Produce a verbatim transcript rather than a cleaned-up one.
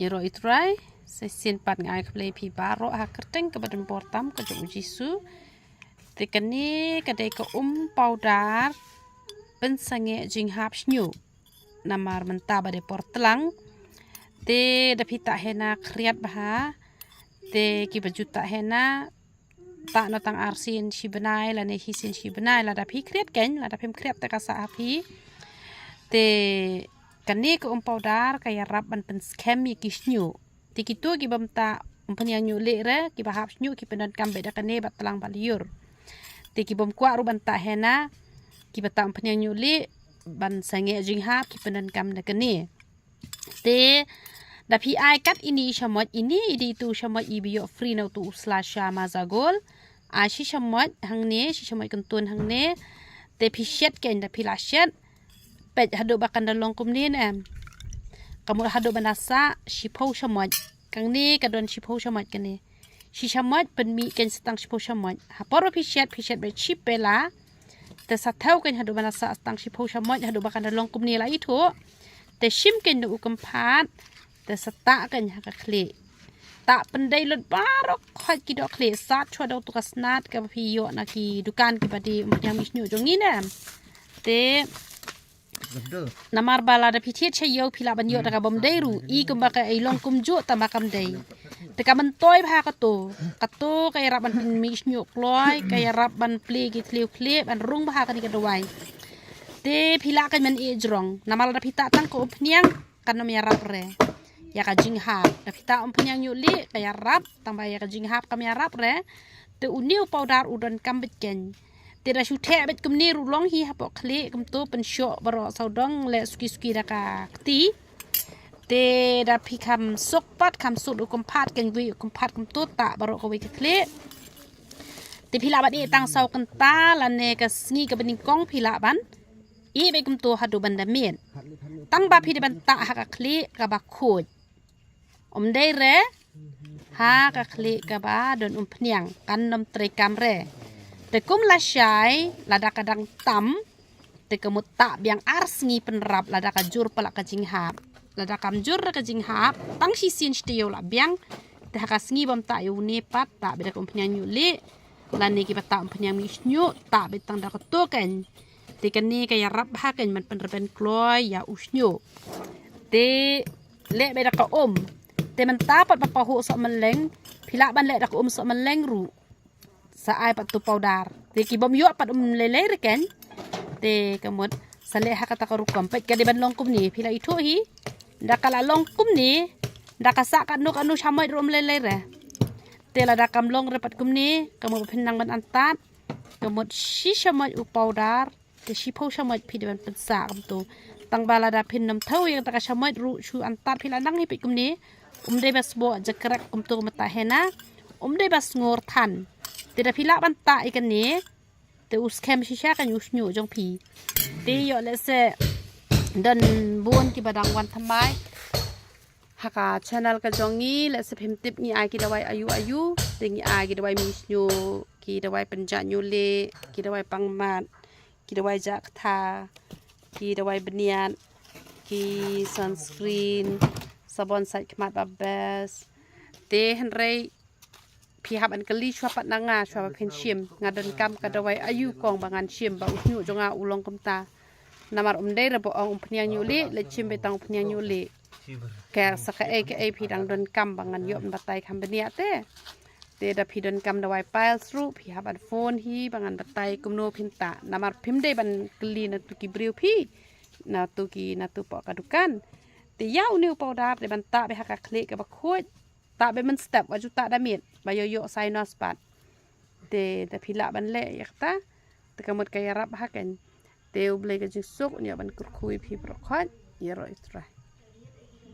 Ïaroh ïa u Trai, sa shisien pat nga ai khublei phi baroh ha ka kyrteng kaba don bor tam ka jong u Jisu. Te kane ka dei ka um powder pynsangeh jinghap shñiuh. Namar mynta ba dei por tlang. Te da phi tah hena khriat bha. Te kiba ju tah hena tah noh tang arsien shi bnai lane shisien shi bnai, lada phi khriat keiñ, lada phim khriat te ka sah ha phi. Te kane ka um powder ka ïarap ban pynskhem ïa ki shñiuh. Te kito ki bym tah umphniang ñiuh lieh re, kiba hap shñiuh ki pyndonkam beit da kane bad tlang bad lyiur. Te ki bym kwah ruh ban tah hena, kiba tah umphniang ñiuh lieh ban sangeh jinghap ki pyndonkam da kane. Te da phi ai kat ine i shamoit, ine i dei itu shamoit iba ïoh free na utu u Slasha Mazagol. Ai shi shamoit hangne, shi shamoit kyntun hangne. Te phi shet keiñ, da phi la shet, peit haduh ba kan da long kumne ne em. Ka mut haduh ban da sah shiphew shamoit. Kane ka don shiphew shamoit kane. Shi shamoit pynmih keiñ sa tang shiphew shamoit. Ha por ba phi shet, phi shet beit shi pela. Te sa thew keiñ haduh ban da sah sa tang shiphew shamoit, haduh ba kan da long kumne, la ithuh. Te shim keiñ da u kynphad. Te sa tah keiñ ha ka khlieh. Tah pyndei lut baroh khoit ki dohkhlieh, sat shuwa da utu ka snat kaba phi ïoh na ki dukan kiba die umphniang mih shñiuh jong ngi ne em. Te namar ba lada phi thied sha ïew phi lah ban ïoh da ka bym dei ruh, i kumba ka i long kumjuh tang ba kam dei. Te ka myntoi bha kato, kato ka ïarap ban pynmih shñiuh kloi, ka ïarap ban plie ki thliew khlieh, ban rung bha kane ka dawai. Te phi lah keiñ ban ïeh jrong, namar lada phi tah tang ka umphniang kan ym ïarap re ïa ka jinghap. Da phi tah umphniang ñiuh lieh ka ïarap, tang ba ïa ka jinghap kam ïarap re. Te une u powder u donkam beit keiñ. Te da shu theh beit kumne ruh long hi hapoh khlieh, kumto pynshoh baroh sawdong leh suki suki da ka kti. Te da phi kham suk pat, kham suk da u kynphad keiñ, wei u kynphad kumto tah baroh kawei ka khlieh. Te phi lah ban ïeh tang saw kynta lane ka sngi kaba nyngkong phi lah ban ïeh beit kumto haduh ban da miet. Tang ba phi dei ban tah ha ka khlieh kaba khuid. Ym dei re ha ka khlieh kaba don umphniang, kan ym treikam re. Te kum lashai lada ka dang tam, te ka mut tah biang ar sngi pynrap lada ka jur palat ka jinghap. Lada kam jur re ka jinghap, tang shisien shi taïew lah biang. Te ha ka sngi bym tah ïa une pat, tah beit da ka umphniang ñiuh lieh. Lane kiba tah umphniang mih shñiuh, tah beit tang da kato keiñ. Te kane ka ïarap bha keiñ ban pynrben kloi ïa u shñiuh. Te leh beit da ka um. Te mynta pat ba pahuh sohmylleng, phi lah ban leh da ka um sohmylleng ruh. Sa ai pat tu powder. Te ki bym ïoh pat um lei lei re keiñ. Te ka mut sa leh ha kata ka rukom, peit ka dei ban long kumne, phi la ithuh hi. Da ka la long kumne, da ka sah katno katno shamoit ruh ym lei lei re. Te lada kam long re pat kumne, ka mut ba phin nang ban antad. Ka mut shi shamoit u powder, te shiphew shamoit phi dei ban pynsah kumto. Tang ba lada phin ym thew ïa kata ka shamoit ruh shu antad phi la nang hi peit kumne. Ym dei ba sboh jakrek kumto kumta hena. Ym dei ba sngur than. Te da phi lah ban tah ïa kane, te u skhem shisha kane u shñiuh jong phi. Te ïoh lehse don bun kiba dang wan thymmai ha ka channel ka jong ngi, lehse phim tip ngi ai ki dawai aïu aïu. Te ngi ai ki dawai mih shñiuh, ki dawai pynjah ñiuh lieh, ki dawai pang mat, ki dawai jah ktha, ki dawai bniat, ki sunscreen, sabon sait khmat ba best. Te hynrei phi hap ban kylli shuwa pat na nga shuwa ba phin shim, nga donkam ka dawai aïu kong ba ngan shim ba u shñiuh jong nga u long kumta. Namar ym dei re ba ong umphniang ñiuh lieh, leit shim beit tang umphniang ñiuh lieh. Ka sa kaei kaei phi dang donkam ba ngan ïoh ban batai kham bniah te. Te da phi donkam dawai piles ruh phi hap ban phone hi ba ngan batai kumno phin tah. Namar phim dei ban kylli na tu ki briew phi, na tu ki, na tu poh ka dukan. Te ïa une u powder dei ban tah beit ha ka khlieh kaba khuid. Tah beit mynstep, wat ju tah da miet ba ïoh ïoh sinus pat. Te da phi lah ban leh ïa kata. Te ka mut ka ïarap bha keiñ. Te U Blei ka jingsuk un ïa ban kyrkhu ïa phi baroh khoit. Ïaroh ïa U Trai.